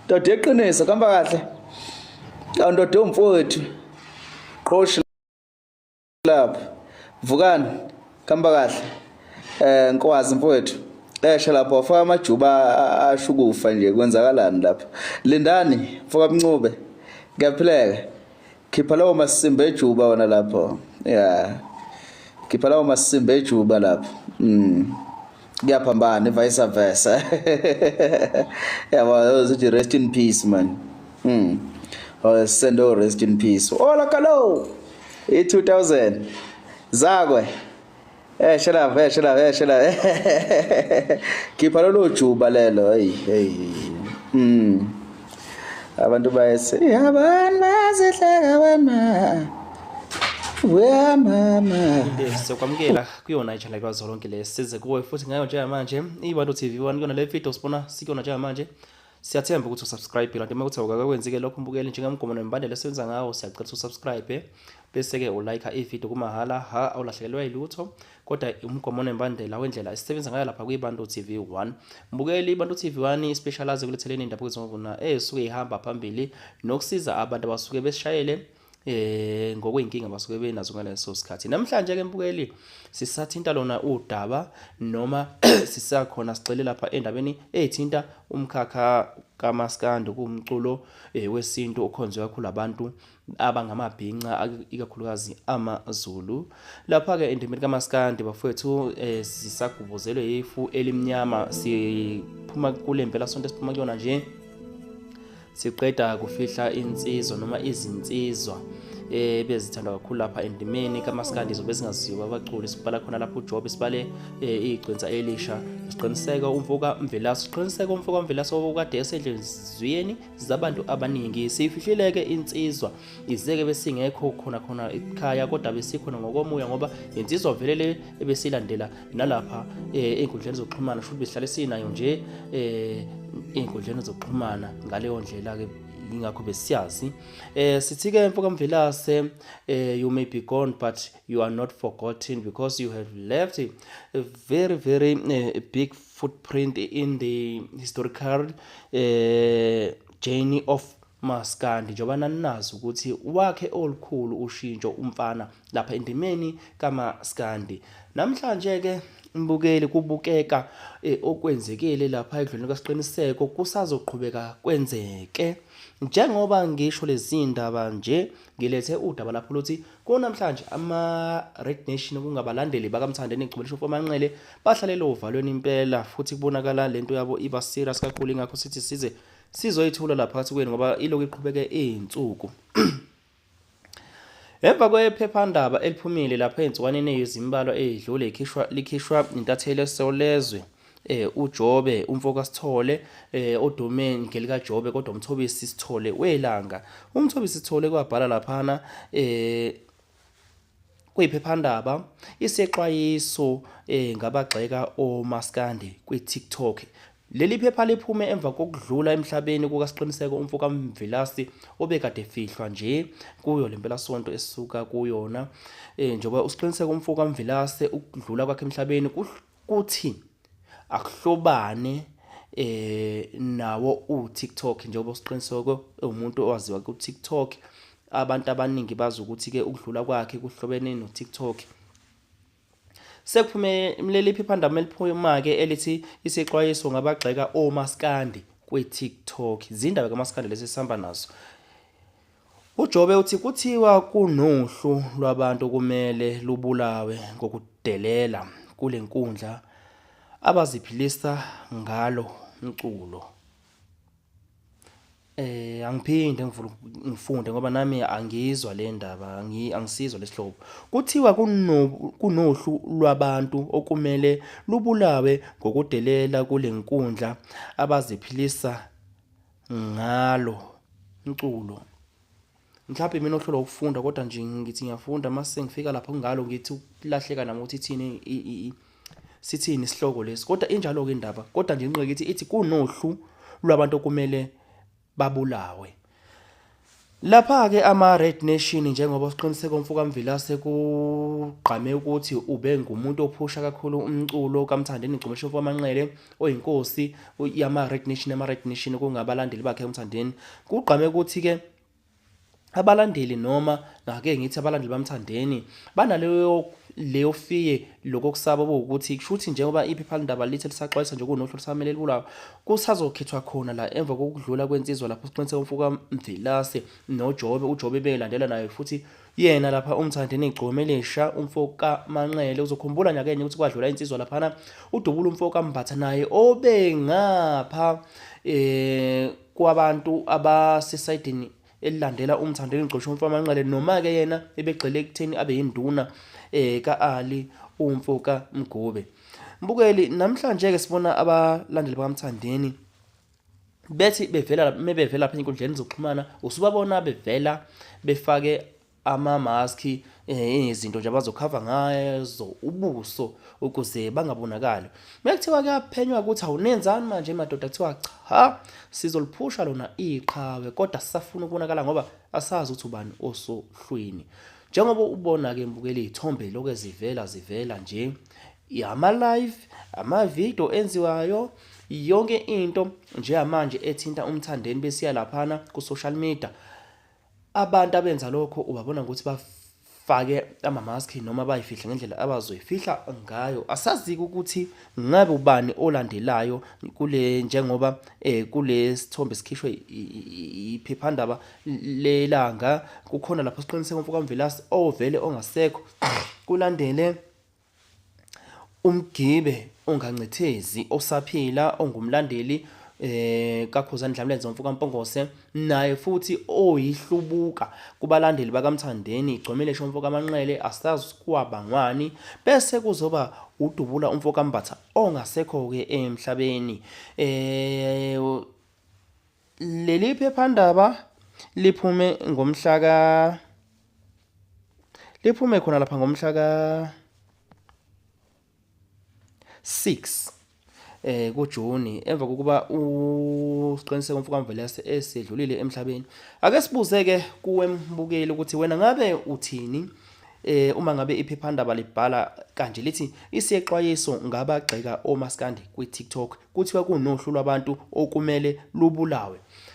Ndoda yeqiniso kamba kahle. Awu ndoda yomfowethu. Qhoshi lapha. Vukani kamba kahle. Eh Nkwazi mfowethu. Esha lapho wafaka amajuba ashukufa nje kwenzakalani lapha. Lindani mfoka Mncube. Kuyaphileka. Khipha lawo masimba ejuba wona lapho. Yeah. Khipha lawo masimba ejuba lapho. Kuyaphambana vice versa. Yabo uzothi rest in peace man. Oh send all rest in peace. Ola kalo. I2000. Zakwe. Eh shela eh shela eh shela. Khipha lolo juba lelo. Hey hey. Abantu bayese abantu bazihleka bana. We mama. Sizokwamukela kuyona i-channel kwaZolonke le size kuwe futhi ngayo njengamanje iBantu TV 1 kuyona le video sibona sikuyona njengamanje. Siyathemba ukuthi usubscribe kanti uma kuthi awukakwenzi-ke lokho mbukeli njengemgomo nemibandela esenza ngawo siyacela ukuthi usubscribe bese-ke ulike ividiyo kumahhala ha awulahlekelwa yilutho kodwa umgomo nembandela wendlela esisebenza ngayo lapha kwiBantu TV 1. Mbukeli iBantu TV 1 ispecialize kuletheleni indaba kwezinguna esuke ihamba phambili nokusiza abantu abasuke besishayele ngokweyinkinga basuke benazo ngaleso sikhathi. Namhlanje ke mbukeli sisathinta lona udaba noma sisakhona sigxile lapha endabeni ethinta umkhakha kaMaskandi kuwumculo wesintu okhonzwe kakhulu abantu abangamabhinca ikakhulukazi amaZulu. Lapha-ke endimeni kaMaskandi bafowethu sisagubuzelwe ifu elimnyama siphuma kule mpelasonto esiphuma kuyona nje siqeda kufihla insizwa noma izinsizwa ebezithandwa kakhulu lapha endimeni kaMaskandi zobe zingaziwa abaculi sibala khona lapho uJobe sibale igcwensa elisha siqiniseka umfoka Mvelase siqiniseka umfoka Mvelase okade esedlezweni zabantu abaningi siyifihlileke insizwa izeke besingekho khona khona ekhaya kodwa besikhona ngokomoya ngoba insizwa vele le ebesilandela nalapha ey'nkundleni zokuxhumana futhi besihlale sinayo nje ey'nkundleni zokuxhumana ngaleyo ndlela-ke ingakho besiyazi sithi-ke mfoka Mvelase you may be gone but you are not forgotten because you have left a very very big footprint in the historical journey of Maskandi njengoba naninazi ukuthi wakhe olukhulu ushintsho umfana lapha endimeni kaMaskandi. Namhlanje ke mbukeli kubukeka okwenzekile lapha edlweni kaSiqiniseko kusazoqhubeka kwenzeke. Njengoba ngisho lezi ndaba nje ngilethe udaba lapho luthi kunamhlanje ama-Red Nation okungabalandeli bakaMthandeni Gcobelishofo Manqele bahlalele ovalweni impela futhi kubonakala lento yabo iba serious kakhulu ingakho sithi size sizoyithula la phakathi kwenu ngoba ilokhu iqhubeke izinsuku. Emva kwephephandaba eliphumile lapha ezinsukaneni ezimbalwa ezidlule ikhishwa likhishwa intatheli eSolezwe uJobe umfo kaSithole odume ngelika Jobe kodwa uMthobisi Sithole welanga. UMthobisi Sithole kwabhala laphana kuyiphephandaba isexwayiso ngabagxeka omaskandi kwi-TikTok. Leli phepha liphume emva kokudlula emhlabeni kukaSiqiniseko umfo kaMvilasi obekade efihlwa nje kuyo le mpelasonto esisuka kuyona. Njengoba uSiqiniseko umfo kaMvilase ukudlula kwakhe emhlabeni kuthi akuhlobane nawo uTikTok njengoba uSiqiniseko ewumuntu owaziwa kuTikTok. Abantu abaningi bazi ukuthi-ke ukudlula kwakhe kuhlobene noTikTok. Sekuphume leli phephandaba eliphuma-ke elithi isexwayiso ngabagxeka omaskandi kwi-TikTok. Izindaba kamaskandi lesi esihamba nazo. UJobe uthi kuthiwa kunohlu lwabantu okumele lubulawe ngokudelela kule nkundla abaziphilisa ngalo mculo. Angiphinde ngivule ngifunde ngoba nami angiyizwa le ndaba angisizwa lesihloko. Kuthiwa kunohlu lwabantu okumele lubulawe ngokudelela kule nkundla abaziphilisa ngalo mculo. Mhlawumbe mina ohlulwa ukufunda kodwa nje ngithi ngiyafunda mase ngifika lapho ngalo ngithi ukulahleka nami ukuthi ithini sithini isihloko lesi kodwa injalo-ke indaba kodwa nje inqeke ithi kunohlu lwabantu okumele babulawe. Lapha-ke ama-Red Nation njengoba uSqiniseko Mfoka Mvelase kugqame ukuthi ube ngumuntu ophusha kakhulu umculo kaMthandeni Gcumeshe Mfoka Manqele oyinkosi yama-Red Nation, ama-Red Nation kungabalandeli bakhe uMthandeni. Kugqame ukuthi-ke abalandeli noma ngake ngithi abalandeli baMthandeni banaleyo leyo fiye lokokusaba okuwukuthi kushuthi njengoba iphephandaba lithe lisaxwayisa nje kunohlu lisamele libulawa kusazokhethwa khona la emva kokudlula kwensizwa lapho Siqiniseko Mfuka Mvelase noJobe uJobe belandela naye futhi yena lapha uMthandeni igcome lisha umfo kaManqele uzokhumbula nyakenye ukuthi kwadlula insizwa laphana udubula umfo kaMbatha naye obengapha eh kwabantu abasesayidini elilandela uMthandeni Gcosho umfo kaManqele noma-ke yena ebegxile ekutheni abe yinduna eh ka-Ali umfo kaMgube. Mbukeli namhlanje-ke sibona abalandeli bakaMthandeni bethi bevela mebevela lapha ezinkundleni zokuxhumana usubabona bevela befake ama-mask eh, izinto nje abazokhava ngazo ubuso ukuze bangabonakali. Mekuthiwa kuyaphenywa ukuthi awunenzani manje madoda kuthiwa cha sizoliphusha lona iqhawe kodwa sisafuna ukubonakala ngoba asazi ukuthi ubani osohlwini. Njengoba ubona-ke mbukeli iy'thombe lokhu ezivela zivela nje ama-live, ama-video enziwayo yonke into njengamanje ethinta uMthandeni besiya laphana ku-social media. Abantu abenza lokho ubabona ngokuthi bafake ama-mask noma bayifihle ngendlela abazoyifihla ngayo. Asazi-ke ukuthi ngabe ubani olandelayo kule njengoba eh kule sithombe sikhishwe iphephandaba lelanga kukhona lapho Siqiniseko Mfoka Mvelase ovele ongasekho kulandele Umgibe ongancethezi osaphila ongumlandeli eh kaKhuzani Dlamlenze umfoka Mpongose naye futhi oyihlubuka kubalandeli bakaMthandeni igcomile shomfo kaManqele asazi kwabangwani bese kuzoba udubula umfo kaMbatha ongasekho ke emhlabeni eh leli phephandaba liphume ngomhla ka liphume khona lapha ngomhla ka 6 eh kuJuni emva kokuba uSiqiniseko Mfoka Mvelase esedlulile emhlabeni. Ake sibuze ke kuwe mbukeli ukuthi wena ngabe uthini eh uma ngabe iphephandaba libhala kanje lithi isexwayiso ngabagxeka omaskandi kwi-TikTok kuthiwa kunohlu lwabantu okumele lubulawe.